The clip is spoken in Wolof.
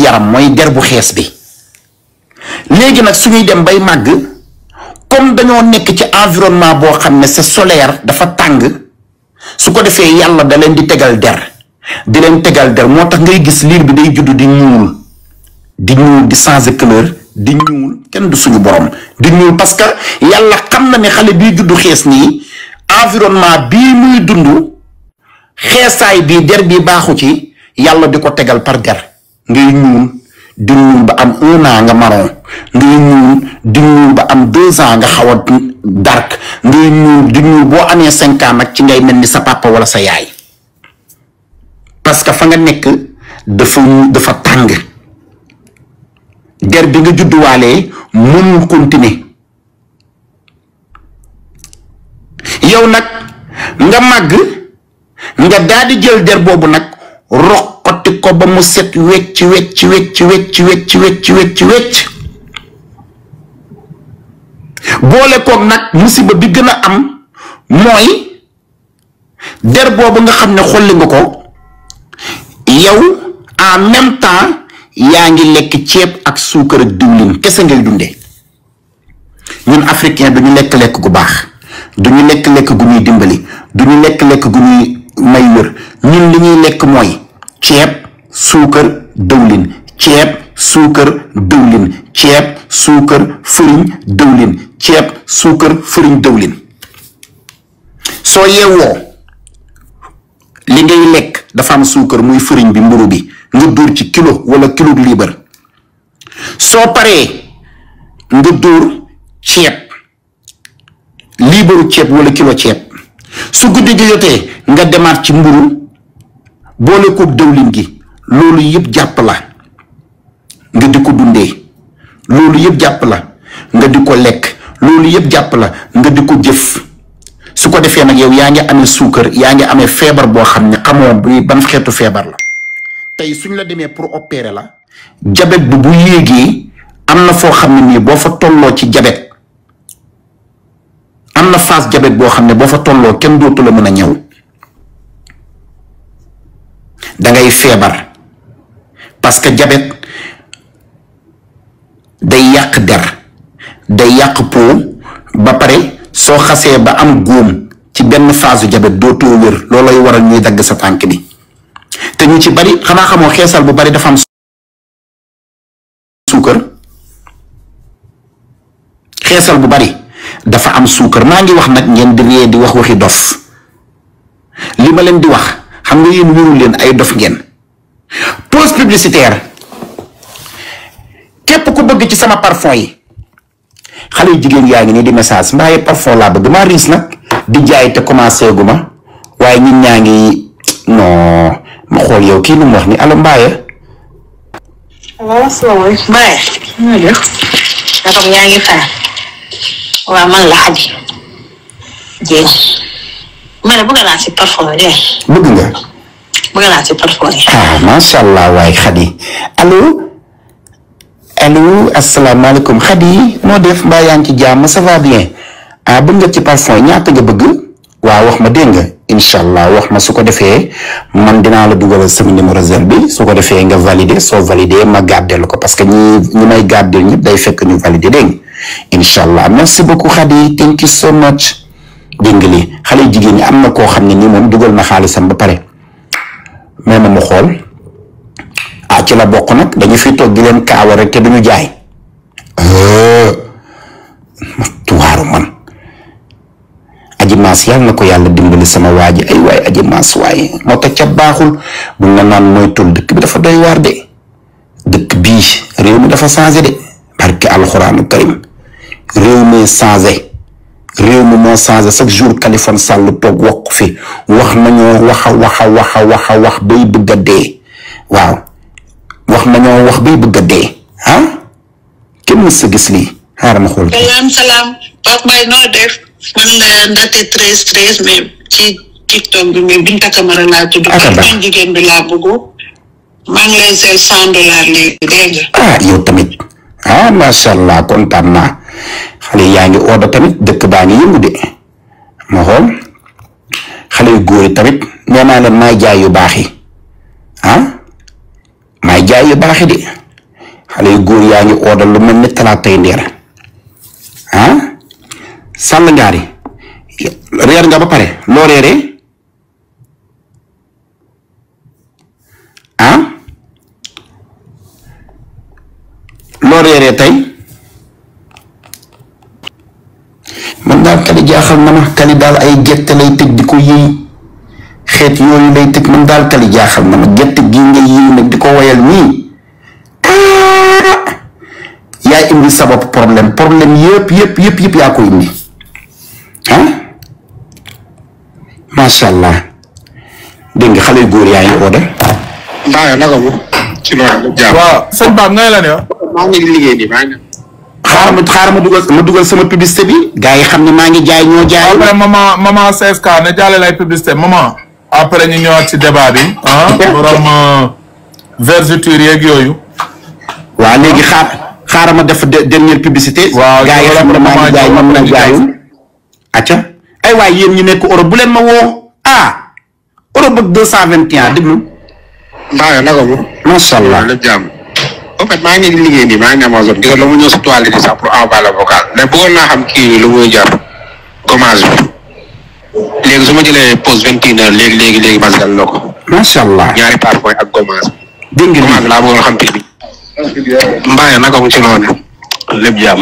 yaram mooy der bu xees bi léegi nag suñuy dem bay màgg comme dañoo nekk ci environnement boo xam ne c'est solaire dafa tàng su ko defee yàlla da leen di tegal der moo tax ngay gis liir bi day judd di ñuul di changer couleur di ñuul kenn du suñu borom di ñuul parce que yàlla xam na ne xale bii juddu xees nii environnement bii muy dund xeesaay bii der bi baaxu ci yàlla di ko tegal par der ngay ñuul di ñuul ba am 1 an nga marron ngay ñuul di ñuul ba am 2 ans nga xaw a dark ngay ñuul di ñuul boo amee 5 ans nag ci ngay mel ni sa papa wala sa yaay parce que fa nga nekk dafa tàng der bi nga judduwaalee mënul continuer yow nag nga màgg nga daal di jël der boobu nag roqati ko ba mu set wecc boole koog nag musiba bi gën a am mooy der boobu nga xam ne xolli nga ko yow en même temps yaa ngi lekk ceeb ak suukar ak diwlin kese ngay dundee ñun africain du ñu lekk-lekk gu baax du ñu lekk-lekk gu ñuy dimbali du ñu lekk-lekk gu ñuy may wër ñun li ñuy lekk mooy ceeb suukar dëwlin ceeb suukar dëwlin ceeb suukar fëriñ dëwlin ceeb suukar fëriñ dëwlin soo yeewoo li ngay lekk dafa am suukar muy fëriñ bi mburu bi nga dóor ci kilo wala kilo liibar soo paree nga dóor ceeb liibaru ceeb wala kilo ceeb su guddi gi jotee nga demaat ci mburu boole ko dëwlin gi loolu yëpp jàpp la nga di ko dundee loolu yëpp jàpp la nga di ko lekk loolu yëpp jàpp la nga di ko jëf su ko defee nag yow yaa ngi amee suukar yaa ngi amee feebar boo xam ne xamoo bi ban xeetu feebar la tey suñ la demee pour opérer la jabet bi bu yéegee am na foo xam ne nii boo fa tolloo ci jabet am na phase jabet boo xam ne boo fa tolloo kenn dootu la mën a ñëw dangay feebar parce que jabet day yàq der day yàq peau ba pare soo xasee ba am góom ci benn phase jabet dootoo wér loolay waral ñuy dagg sa tànk bi te ñu ci bari xanaa xamoo xeesal bu bari dafa am suukar xeesal bu bari dafa am suukar maa ngi wax nag ngeen di ree di wax waxi dof li ma leen di wax xam nga yéen wérul leen ay dof ngeen pause publicitaire képp ku bëgg ci sama parfum yi xale yu jigéen yaa ngi nii di message mbaaye parfum laa bëgg maa riis nag di jaay te commencé gu ma waaye ñun ñaa ngi non ma xool yow kii nu mu wax ni allo mbaaye waaw asalaamaaleykum Mbaye. maa ngi def. naka yaa ngi fay. waaw man la Xadi. jéeg. ma ne bëgg naa si parfum yi. bëgg nga. bëgg naa si parfum yi. macha allah waay Xadi allo asalaamaaleykum Xadi moo def mbaa yaa ngi ci jàmm ça va bien bëgg nga ci parfum yi ñaata nga bëgg waaw wax ma dégg nga incha allah wax ma su ko defee man dinaa la dugalal sama numéro zel bi su ko defee nga valider soo valider ma gardel ko parce que ñi may gardel ñëpp day fekk ñu valider dégg nga incha allah merci beaucoup Khady thank you so much dégg nga lii xale jigéen ñi am na koo xam ne nii moom dugal na xaalisam ba pare mais ma mu xool ci la bokk nag dañu fi toog di leen kaawa rek te duñu jaay ma tuwaaru man aji maas yàlla na ko yàlla dimbali sama waa ji ay waay aji maas waaye moo tax ca baaxul buñ la naan mooy tul dëkk bi dafa doy waar de dëkk bii réew mi dafa changé de barke alxuraanu karim réew mi changé réew mi moo changé chaque jour Kaliphone Sall toog wax fi wax nañoo wax bay bëgg a dee waaw wax nañoo wax bay bëgg a dee kenn mës sa gis lii xaaral ma xool. salaam Pape Mbaye noo def. man la Ndaté 13 mais ci TikTok bi mais Binta Camara laa tudd. man jigéen bi laa bëgg. maa ngi lay seel $100 léegi dégg nga. yow tamit macha allah kontaan naa xale yaa ngi ooda tamit dëkk baa ngi yëngu de ma xool xale yu góor yi tamit nee naa leen maay jaay yu baax yi maay jaay yu baaxi de xale yu góor yaa ngi oodal lu mel ni talaatay ndeer ah sàll ngaari reer nga ba pare loo reeree ah loo reeree tey man daal kali jaaxal na ma kali daal ay gerte lay tëj di ko yëy xeet yooyu lay tëj man daal kali jaaxal na ma gerte gii nga yëy nag di ko woyal nii yaa indi sa bopp problème yëpp yaa ko indi ah macha allah dégg nga xale yu góor yaa ngi oode. Mbaye naka mu ci loolu jàmm. waaw sëñ Pape ngay la ne maa ngi liggéey nii maa ngi. xaaral ma dugal sama publicité bi. gars yi xam ne maa ngi jaay ñoo jaay. après maman CSK ne jaale lay publicité maman. après ñu ñëwaat ci débat bi. borom vergeture yeeg yooyu. waaw léegi xaaral ma def dernière publicité. waaw gars yi xam ne maa ngi jaay moom na jaayu. acca ay waay yéen ñu nekk Europe bu leen ma woo Europe ak 221 déglu. Mbaye naka mu. macha allah lépp jàmm. en fait maa ngi liggéey nii maa ngi Amazon gis nga lu mu ñëw si toile bi sax pour envoyer la vocal mais bëggoon naa xam kii lu muy jar gommage bi léegi su ma jëlee pause 21h léegi ma seetlu la ko. macha allah ñaari parfum ak gommage. dégg nga gommage laa bëggoon xam prix bi. Mbaye naka mu ci noonu lépp jàmm.